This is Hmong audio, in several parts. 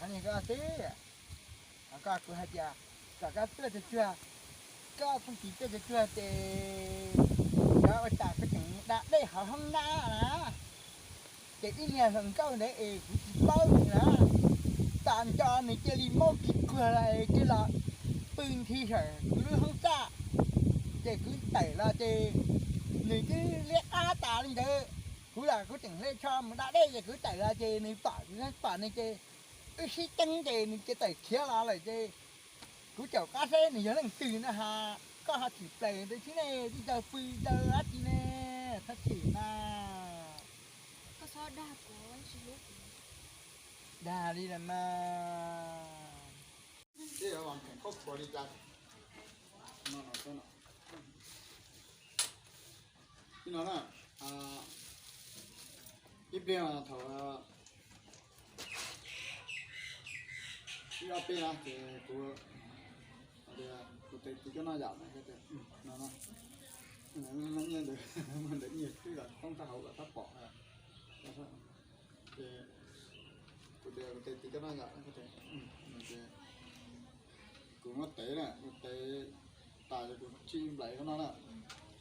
Koj xwb, koj kuv hais tias kom koj tuaj tsuag tsuag, koj txhob tsis tuaj tsuag tsuag ces koj ua cas koj tseem da dej hauv hoob nab na. Ces ib niag hluas nkauj ntawd es kuv tsis paub nws na, tas nco nws cia li muab kiv kuag los cia los pw nthi hawm kuv lub hoob txaj. Ces kuv tawm los ces nws twb liab qab tas li ntawd. Kuv los kuv tseem hle tsho mus da dej ces kuv tawm los ces nws pom, pom nws ces wb sib ceeb ces nws cia tawm khiav los lawm ces kuv caum qab seb nws yog leej twg na has. Koj ho tshwm plaws ntawd thiab ne, twb caug pw caug dab tsi ne, thab tshwm na. Dag li lawm mas. Ib no na, ib pliag thaum ib ob peb na ces kuv, kuv tes tiv coj noj yom no, ntawd nyiaj twb kom thoob rau hauv kom txhob pom. Ces kuv tias kuv tes tiv coj noj yom, kuv muab tev na, kuv tev tas ces kuv tsij nplaim koj noj na.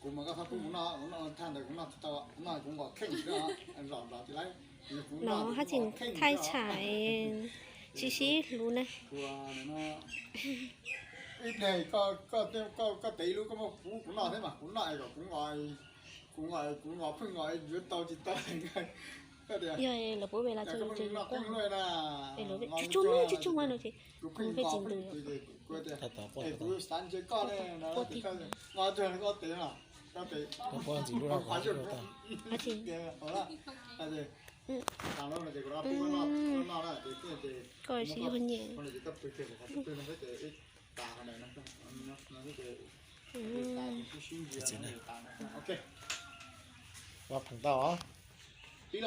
Kuv mas koj txhob pub kuv noj, kuv noj thaj ntawd kuv noj tsis tau, kuv noj kuv nqos kheej, zom zom tsis laib. Kuv noj kuv nqos kheej, sib sib hlub na. Kuv ib pliag koj tev ib lub koj muab pub kuv noj thiab mas kuv noj kom kuv nqos, kuv nqos kuv nqos pheej nqos yuav tau tsis tau. Yog lawv pub ve los tso, tsuj tsuj tsuj tsuj mas no ces kuv pheej tsis ntws. Kuv xav ntsia koj ne, nqos tsuag koj tev no, koj tev, koj ntxim hlub no. Koj siv yog nyiam. Ua pheem tau os. Ib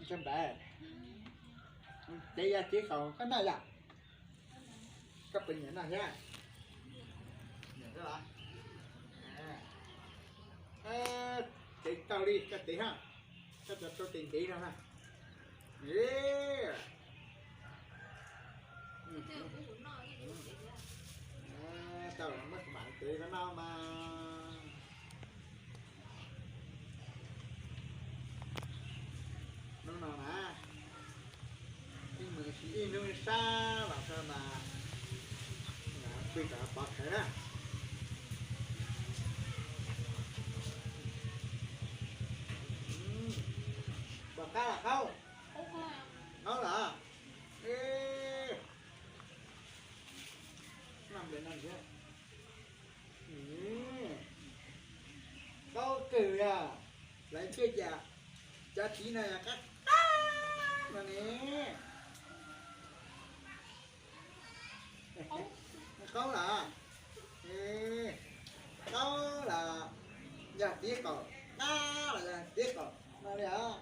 ob peb. Tev yog tib kaus koj noj yom? Koj puas nyiam noj thiab? Tev tau li koj tev ha, koj cov rau tes ntev no na. Tau muab mam tev koj noj mas. Hnub no na, ib mus ib hnub sab los txog mas pw tom pov khawv na. Pom qab los qaub, qaub los. Qaub kawg yog, lawv thiaj cas cov txiv no yog qab qab no ne. Qaub los, qaub los yog tib qaum, qab los yog tib qaum no li os.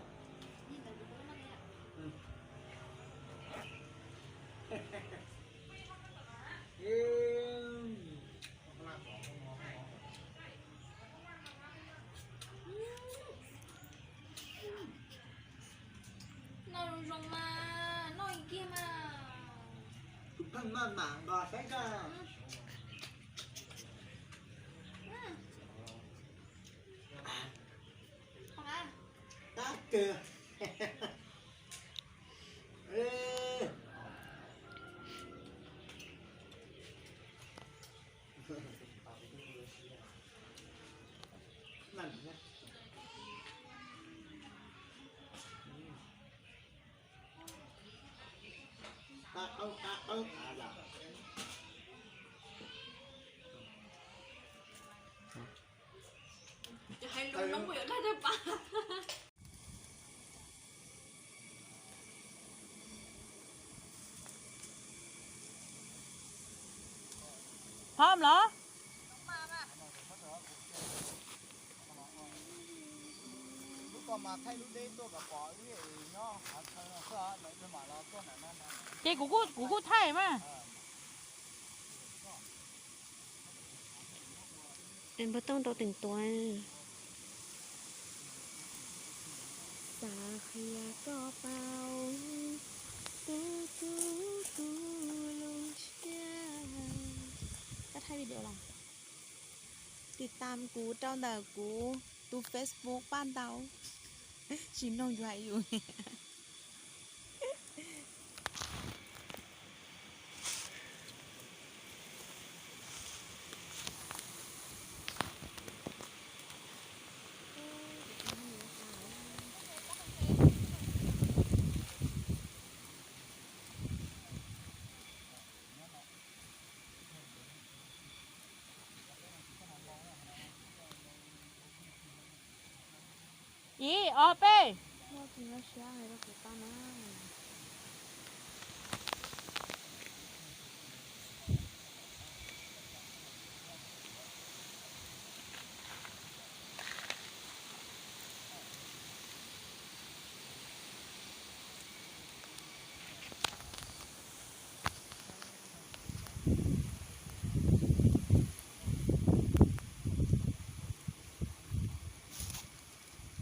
Noj zoo zoo mas, noj kiag mas. Tus pheej maj mam nqos saib koj. Qab kawg. Phom los? Ces kuv kuj, kuv kuj thaij mas. Npawg Tooj tau teem tuav. Xav qhia koj paub, tus kub tus lub siab. Koj thaij video los? Tiv tam kuv rau ntawm kuv tus Facebook paj ntau, tsis mloog yus hais yus. Ib, ob, peb.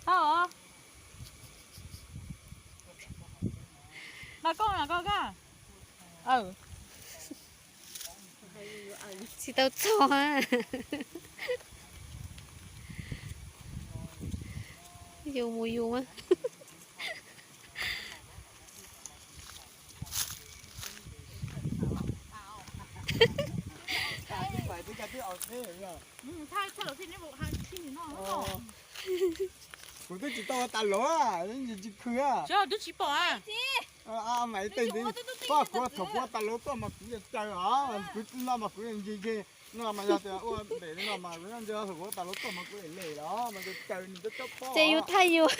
Tau os. Mas koj, mas koj ka. Tsis tau txog. Yus mus yus mas. Kuv twb tsis tau ua tas lov, tsis khw. Twb tsis pom. Mas tej ntxiv, pom kuv thaum kuv ua tas lov tuaj mas kuv caw os, kuv no mas kuv ncig ncig no mas yog tias ua npem li no mas kuv ncig thaum kuv ua tas lov tuaj mas kuv lem lem los mas caw nws coob coob pob. Ces yus thaij yus.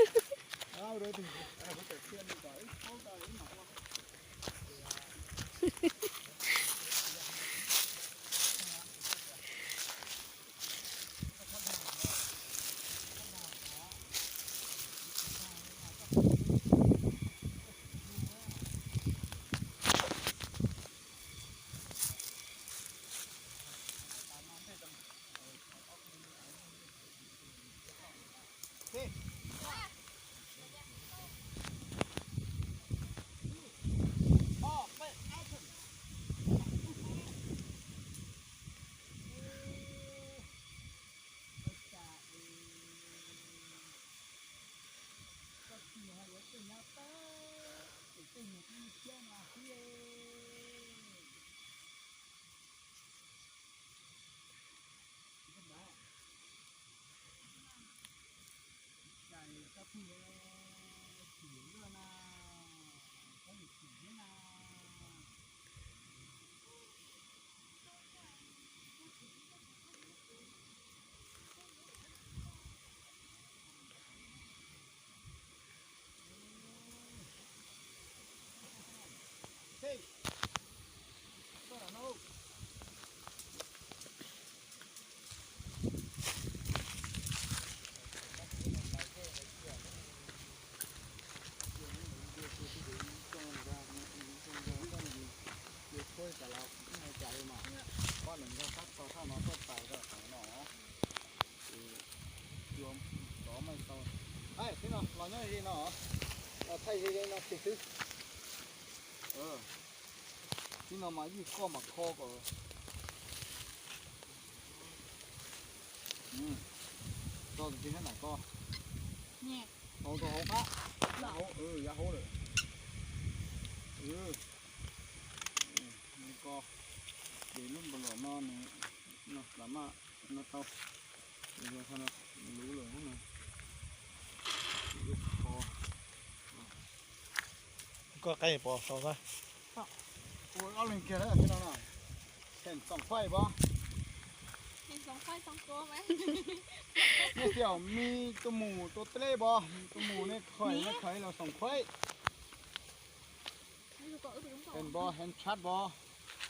Ib no los nyob li no, los thaij li no xwb. Ib no mas ib koj mas kho kom tso tus txiv hab nam ko. Tau tau hauv qab, yav hauv, yav hauv lawm. Ko, ces lub npau los no nws, no lam maj no tau. Luv lawm no. Koj qaib pov sau xwb. Ua ob leeg kiag na, no na. Heem xoom faij pov. Nej xyaum me tus mus tua dleb pov, tus mus nej khaws, nej khaws los xoom faij. Heem pov, heem tshab pov.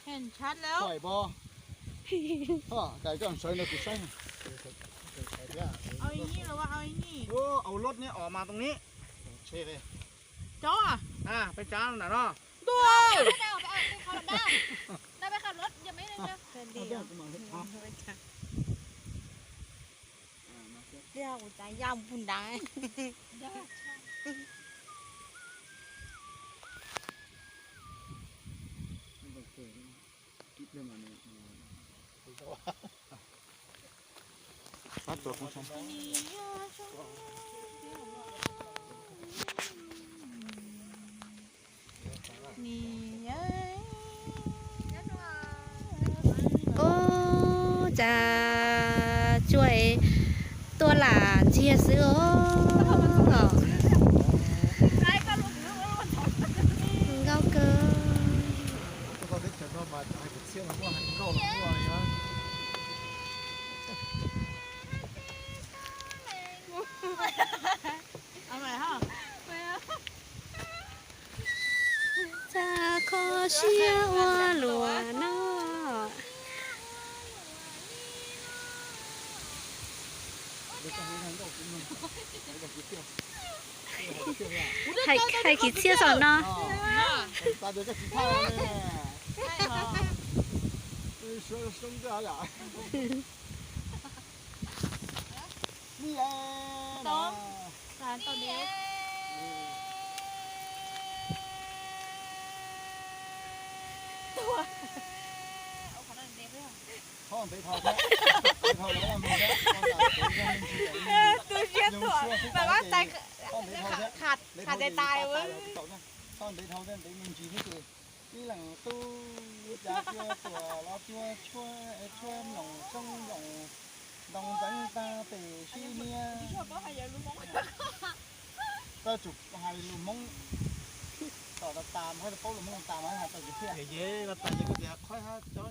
Heem tshab lawm. Faij pov. Kais koj sawv ntawd kuv saib. Au lub neb os mas too neb. Cov, peb tsav nram no. Ntuj. Ua cas ya npu nrad. Ub, cas tsuas tuaj lam ntxiag xwb os. Nkauj kawg. Txav kho siab ua luaj no. Hais, hais kwv txhiaj saum no. Tus siab tuam mas, khas tes tais. Txhob ntev dhau thiab, ntev me ntsis thiab ces ib leeg tub, cas cua tuam los cua tshuab, tshuab mloog soob mloog ntoo ntxeev tag tes sib niab. Koj tsum hais lus Hmoob kom tas tas, hais paub lus Hmoob tas mas hais tau kwv txhiaj. Ces no tas ces koj tias qhov hab cov